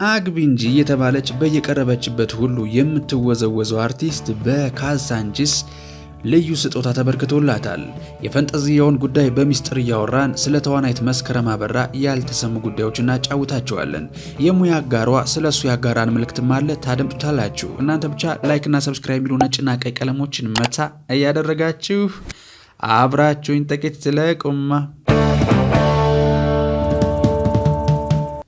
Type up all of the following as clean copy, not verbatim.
አግቢ እንጂ የተባለች በየቀረበችበት ሁሉ የምትወዘወዘው አርቲስት በካዛንቺስ ልዩ ስጦታ ተበርክቶላታል። የፈንጠዝያውን ጉዳይ በሚስጥር እያወራን ስለ ተዋናይት መስከረም አበራ ያልተሰሙ ጉዳዮች እናጫውታቸዋለን። የሙያ አጋሯ ስለ እሱ ያጋራን ምልክትም አለ፣ ታደምጡታላችሁ። እናንተ ብቻ like ና subscribe የሚሉ ነጭና ቀይ ቀለሞችን መታ እያደረጋችሁ አብራችሁኝ ጥቂት ዝለቁማ።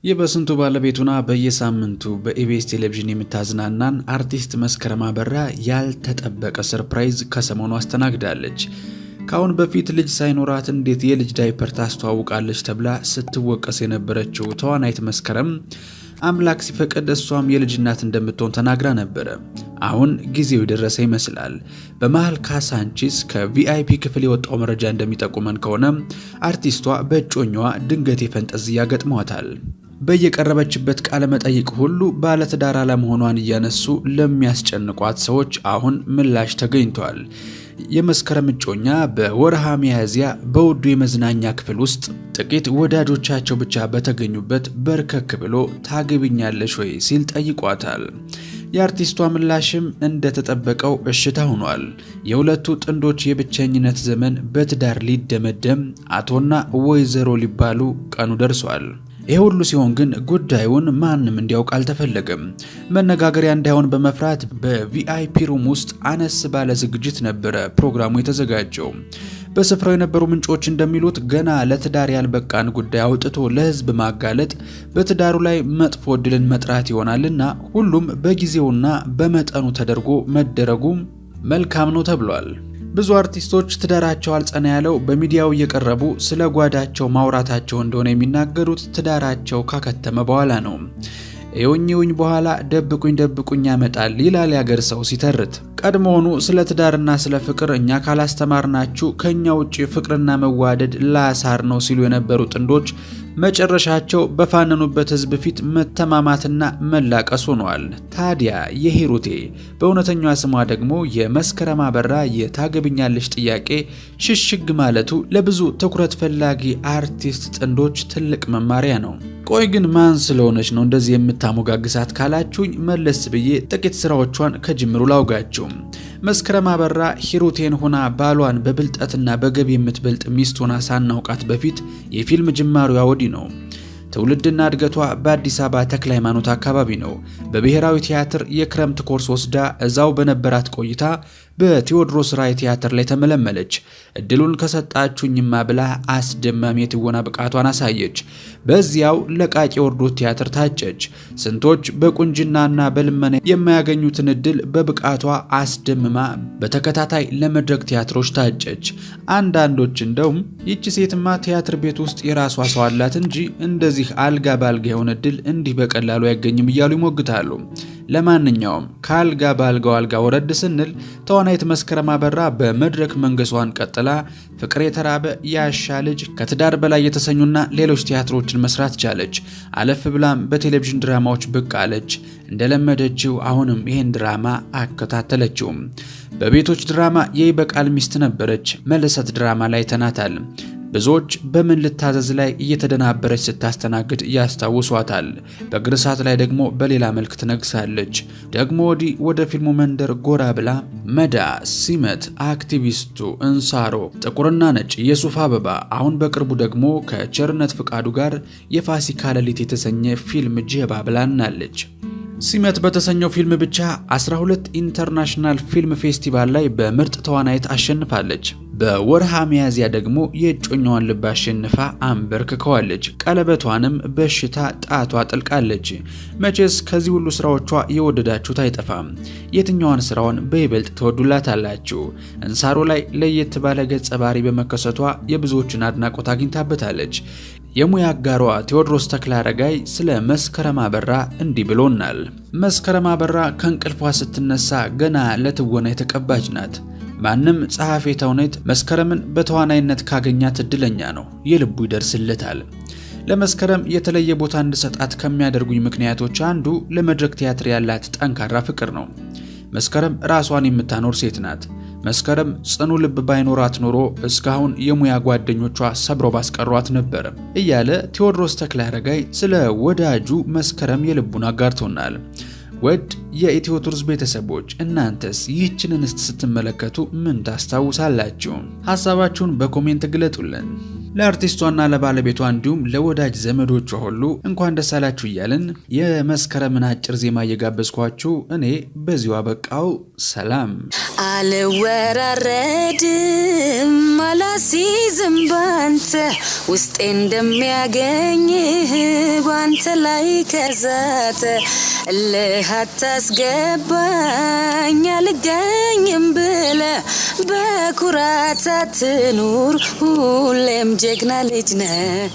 የበስንቱ ባለቤቱና በየሳምንቱ በኢቢኤስ ቴሌቪዥን የምታዝናናን አርቲስት መስከረም አበራ ያልተጠበቀ surprise ከሰሞኑ አስተናግዳለች። ከአሁን በፊት ልጅ ሳይኖራት እንዴት የልጅ ዳይፐር ታስተዋውቃለች ተብላ ስትወቀስ የነበረችው ተዋናይት መስከረም አምላክ ሲፈቅድ እሷም የልጅ እናት እንደምትሆን ተናግራ ነበረ። አሁን ጊዜው የደረሰ ይመስላል። በመሃል ካሳንቺስ ከ VIP ክፍል የወጣው መረጃ እንደሚጠቁመን ከሆነ አርቲስቷ በእጮኛዋ ድንገት የፈንጠዝያ ገጥሟታል። በየቀረበችበት ቃለ መጠይቅ ሁሉ ባለትዳር አለመሆኗን እያነሱ ለሚያስጨንቋት ሰዎች አሁን ምላሽ ተገኝቷል። የመስከረም እጮኛ በወርሃ ሚያዝያ በውዱ የመዝናኛ ክፍል ውስጥ ጥቂት ወዳጆቻቸው ብቻ በተገኙበት በርከክ ብሎ ታገቢኛለሽ ወይ ሲል ጠይቋታል። የአርቲስቷ ምላሽም እንደተጠበቀው እሽታ ሆኗል። የሁለቱ ጥንዶች የብቸኝነት ዘመን በትዳር ሊደመደም አቶና ወይዘሮ ሊባሉ ቀኑ ደርሷል። ይህ ሁሉ ሲሆን ግን ጉዳዩን ማንም እንዲያውቅ አልተፈለገም። መነጋገሪያ እንዳይሆን በመፍራት በ VIP room ውስጥ አነስ ባለ ዝግጅት ነበረ ፕሮግራሙ የተዘጋጀው። በስፍራው የነበሩ ምንጮች እንደሚሉት ገና ለትዳር ያልበቃን ጉዳይ አውጥቶ ለሕዝብ ማጋለጥ በትዳሩ ላይ መጥፎ ዕድልን መጥራት ይሆናልና ሁሉም በጊዜውና በመጠኑ ተደርጎ መደረጉ መልካም ነው ተብሏል። ብዙ አርቲስቶች ትዳራቸው አልጸና ያለው በሚዲያው እየቀረቡ ስለ ጓዳቸው ማውራታቸው እንደሆነ የሚናገሩት ትዳራቸው ካከተመ በኋላ ነው። እዩኝ እዩኝ በኋላ ደብቁኝ ደብቁኝ ያመጣል ይላል ያገር ሰው ሲተርት። ቀድሞውኑ ስለ ትዳርና ስለ ፍቅር እኛ ካላስተማርናችሁ ከኛ ውጪ ፍቅርና መዋደድ ላሳር ነው ሲሉ የነበሩ ጥንዶች መጨረሻቸው በፋነኑበት ሕዝብ ፊት መተማማትና መላቀስ ሆኗል። ታዲያ የሂሩቴ በእውነተኛዋ ስሟ ደግሞ የመስከረም አበራ የታገብኛለሽ ጥያቄ ሽሽግ ማለቱ ለብዙ ትኩረት ፈላጊ አርቲስት ጥንዶች ትልቅ መማሪያ ነው። ቆይ ግን ማን ስለሆነች ነው እንደዚህ የምታሞጋግሳት ካላችሁኝ መለስ ብዬ ጥቂት ስራዎቿን ከጅምሩ ላውጋችሁ። መስከረም አበራ ሂሩቴን ሆና ባሏን በብልጠትና በገቢ የምትበልጥ ሚስት ሆና ሳናውቃት በፊት የፊልም ጅማሬዋ ወዲህ ነው። ትውልድና እድገቷ በአዲስ አበባ ተክለ ሃይማኖት አካባቢ ነው። በብሔራዊ ቲያትር የክረምት ኮርስ ወስዳ እዛው በነበራት ቆይታ በቴዎድሮስ ራዕይ ቲያትር ላይ ተመለመለች። እድሉን ከሰጣችሁኝማ ብላ አስደማሚ የትወና ብቃቷን አሳየች። በዚያው ለቃቂ ወርዶት ቲያትር ታጨች። ስንቶች በቁንጅናና በልመና የማያገኙትን እድል በብቃቷ አስደምማ በተከታታይ ለመድረክ ቲያትሮች ታጨች። አንዳንዶች እንደውም ይቺ ሴትማ ቲያትር ቤት ውስጥ የራሷ ሰው አላት እንጂ እንደዚህ አልጋ ባልጋ የሆነ እድል እንዲህ በቀላሉ አይገኝም እያሉ ይሞግታሉ። ለማንኛውም ከአልጋ ባልጋው አልጋ ወረድ ስንል ተዋናይት መስከረም አበራ በመድረክ መንገሷን ቀጥላ ፍቅር የተራበ፣ ያሻ ልጅ፣ ከትዳር በላይ የተሰኙና ሌሎች ቲያትሮችን መስራት ቻለች። አለፍ ብላም በቴሌቪዥን ድራማዎች ብቅ አለች። እንደለመደችው አሁንም ይህን ድራማ አከታተለችውም። በቤቶች ድራማ የይበቃል ሚስት ነበረች። መለሰት ድራማ ላይ ተናታል። ብዙዎች በምን ልታዘዝ ላይ እየተደናበረች ስታስተናግድ ያስታውሷታል። በግርሳት ላይ ደግሞ በሌላ መልክ ትነግሳለች። ደግሞ ወዲህ ወደ ፊልሙ መንደር ጎራ ብላ መዳ፣ ሲመት፣ አክቲቪስቱ፣ እንሳሮ፣ ጥቁርና ነጭ፣ የሱፍ አበባ፣ አሁን በቅርቡ ደግሞ ከቸርነት ፍቃዱ ጋር የፋሲካ ሌሊት የተሰኘ ፊልም ጀባ ብላናለች። ሲመት በተሰኘው ፊልም ብቻ 12 international ፊልም ፌስቲቫል ላይ በምርጥ ተዋናይት አሸንፋለች። በወርሃ ሚያዝያ ደግሞ የእጮኛዋን ልብ አሸንፋ አንበርክከዋለች። ቀለበቷንም በሽታ ጣቷ ጥልቃለች። መቼስ ከዚህ ሁሉ ስራዎቿ የወደዳችሁት አይጠፋም። የትኛዋን ስራዋን በይበልጥ ትወዱላታላችሁ? እንሳሮ ላይ ለየት ባለ ገጸ ባህሪ በመከሰቷ የብዙዎችን አድናቆት አግኝታበታለች። የሙያ አጋሯ ቴዎድሮስ ተክለአረጋይ ስለ መስከረም አበራ እንዲህ ብሎናል። መስከረም አበራ ከእንቅልፏ ስትነሳ ገና ለትወና የተቀባች ናት። ማንም ጸሐፌ ተውኔት መስከረምን በተዋናይነት ካገኛት እድለኛ ነው፣ የልቡ ይደርስለታል። ለመስከረም የተለየ ቦታ እንድሰጣት ከሚያደርጉኝ ምክንያቶች አንዱ ለመድረክ ቲያትር ያላት ጠንካራ ፍቅር ነው። መስከረም ራሷን የምታኖር ሴት ናት። መስከረም ጽኑ ልብ ባይኖራት ኖሮ እስካሁን የሙያ ጓደኞቿ ሰብሮ ባስቀሯት ነበር እያለ ቴዎድሮስ ተክለአረጋይ ስለ ወዳጁ መስከረም የልቡን አጋርቶናል። ውድ የኢትዮ ቱርዝ ቤተሰቦች፣ እናንተስ ይህችን እንስት ስትመለከቱ ምን ታስታውሳላችሁ? ሀሳባችሁን በ comment ግለጡልን። ለአርቲስቷና ለባለቤቷ እንዲሁም ለወዳጅ ዘመዶቿ ሁሉ እንኳን ደስ አላችሁ እያልን የመስከረምን አጭር ዜማ እየጋበዝኳችሁ እኔ በዚሁ አበቃው። ሰላም። አልወራረድም፣ አላሲዝም ባንተ፣ ውስጤ እንደሚያገኝህ ባንተ ላይ ከዛተ። እልህ አታስገባኝ፣ አልገኝም ብለ በኩራት አትኑር፣ ሁሌም ጀግና ልጅ ነህ።